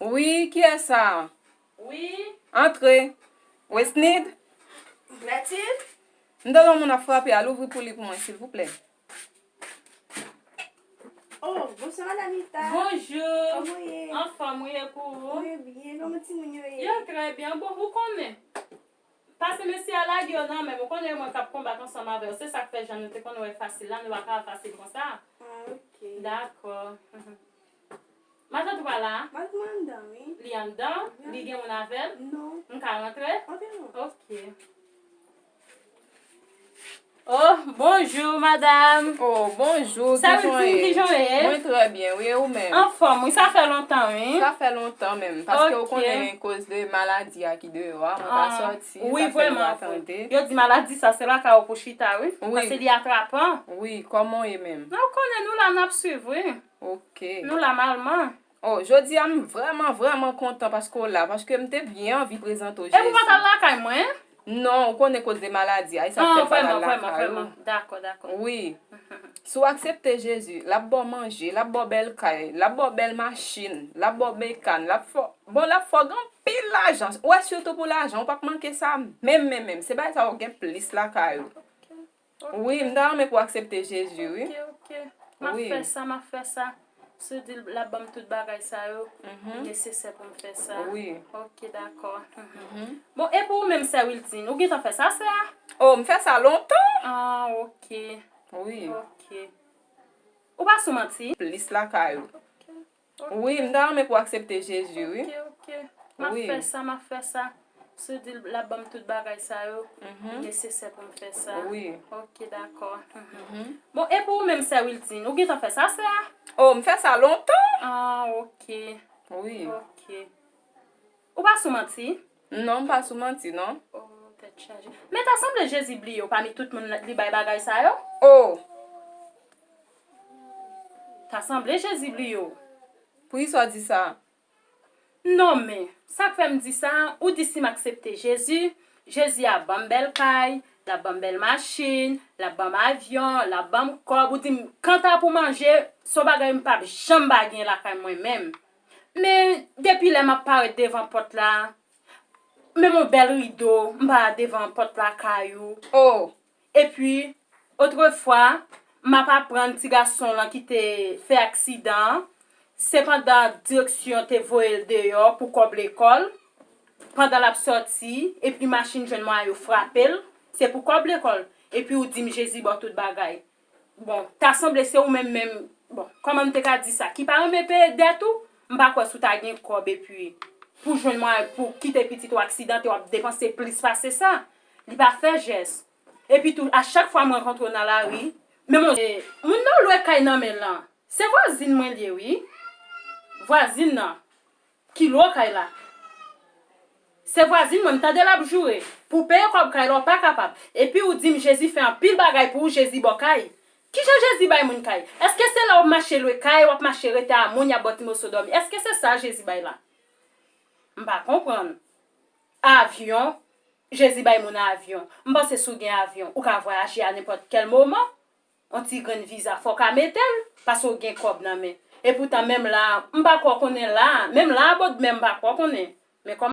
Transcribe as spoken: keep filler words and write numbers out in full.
Wi, kiyès sa? Wi. Antre. Wesnid? Matilde? M tande yon moun ap frape, al ouvri pou li pou mwen, silvouplè. Oh, bonswa, Madam Nita. Bonjou. Kòman w ye? Anfòm, wi, e pou ou? Mwen byen, kòman timoun yo ye? Yo trè byen. Bon, ou konnen. Pase mesye a lage yo nan men m, ou konnen e mwen k ap konbat ansanm avè w, se sa k fè jan nou te konn wè fasil la, nou pa ka fasil konsa. Ah, ok. Dakò. Matant ou pa la? Matant mwen anndan, wi. Li anndan? Li gen moun avè l? Non. M ka rantre? Antre non. Ok. Oh, bonjou, madam. Oh, bonjou. Sa vle di, kijan w ye? Mwen trè byen, wi, e ou menm? Anfòm, wi, sa fè lontan, wi. Sa fè lontan menm, paske ou konnen koz de maladi a ki deyò a, mwen pa sòti, sa fè nou pa tande. Yo di maladi sa, se lakay ou pou chita, wi. Wi. Paske li atrapan. Wi, kòman w ye menm? Ou konnen nou la, n ap swiv, wi. Ok. Nou la malman. Oh, jodi a m vrèman, vrèman kontan paske w la, paske m te byen anvi prezante w Jezi. Epi w pa t al lakay mwen? Non, ou konnen koz de maladi a, e sa k fè m pa t al lakay ou. Dakò, dakò. Wi. Si w aksepte Jezi, l ap ba w manje, l ap ba w bèl kay, l ap ba w bèl machin, l ap ba w bekàn, l ap fè w, bon, l ap fè w gen anpil lajan. Ou wè, sitou pou lajan, ou p ap manke sa menm, menm, menm. Se bagay sa yo gen plis lakay ou. Wi, m ta renmen pou w aksepte Jezi, wi. Ok, ok. M ap fè sa, m ap fè sa. Si w di l ap ban m tout bagay sa yo, li nesesè pou m fè sa. Wi. Ok, dakò. Bon, e pou ou menm, sè Wiltine, ou gentan fè sa, sè a? Oh, m fè sa lontan. Ah, ok. Wi. Ok. Ou pa sou manti? Plis lakay ou. Ok. Wi, m ta renmen pou w aksepte Jezi, wi. Ok, ok. M ap fè sa, m ap fè sa. Si w di l ap ban m tout bagay sa yo, li nesesè pou m fè sa. Wi. Ok, dakò. Bon, e pou ou menm, sè Wiltine, ou gentan fè sa, sè a? Oh, m fè sa lontan. Ah, ok. Wi. Ok. Ou pa sou manti? Non, m pa sou manti, non. Oh, tèt chaje. Men ta sanble Jezi bliye w pami tout moun li bay bagay sa yo? Oh! Ta sanble Jezi bliye w. Poukisa w di sa? Non, men, sa k fè m di sa, ou di si m aksepte Jezi, Jezi ap ban m bèl kay, l ap ban m bèl machin, l ap ban m avyon, l ap ban m kòb, ou di m, kanta pou manje, se yon bagay m p ap janm pa gen lakay mwen menm. Men, depi lè m ap parèt devan pòt la, menm yon bèl rido, m pa devan pòt lakay ou. Oh! Epi, otrefwa, m ap aprann ti gason lan ki te fè aksidan an, se pandan direksyon te voye l deyò pou kòb lekòl, pandan l ap sòti, epi machin jwenn mwen a yo frape l, se pou kòb lekòl, epi ou di m Jezi ba w tout bagay. Bon, ta sanble se ou menm menm, bon, kòman m te ka di sa, ki pa renmen peye dèt ou, m pa kwè si w ta gen kòb epi pou jwenn mwayen pou kite pitit ou aksidante, w ap depanse plis pase sa. Li pa fè jès. Epi tou, a chak fwa m rankontre w nan lari, men mon, e, moun nan lwe kay nan men l lan, se vwazin mwen l ye, wi. Vwazin nan ki lwe kay la. Se vwazin mwen, m tande l ap joure. Pou peye kòb kay la, w pa kapab. Epi ou di m Jezi fè anpil bagay pou ou, Jezi ba w kay. Kijan Jezi bay moun kay? Èske se lè w ap mache lwe kay, w ap mache rete a moun, y ap ba w ti moso dòmi? Èske se sa Jezi bay la? M pa konprann. Avyon, Jezi bay moun avyon. M panse si w gen avyon, ou ka vwayaje a nenpòt kèl moman. Yon ti grenn viza, fò w ka mete l, paske w gen kòb nan men. Epoutan, menm la a, m pa kwè w konnen la a, menm la a, bòdmè, m pa kwè w konnen. Men kòm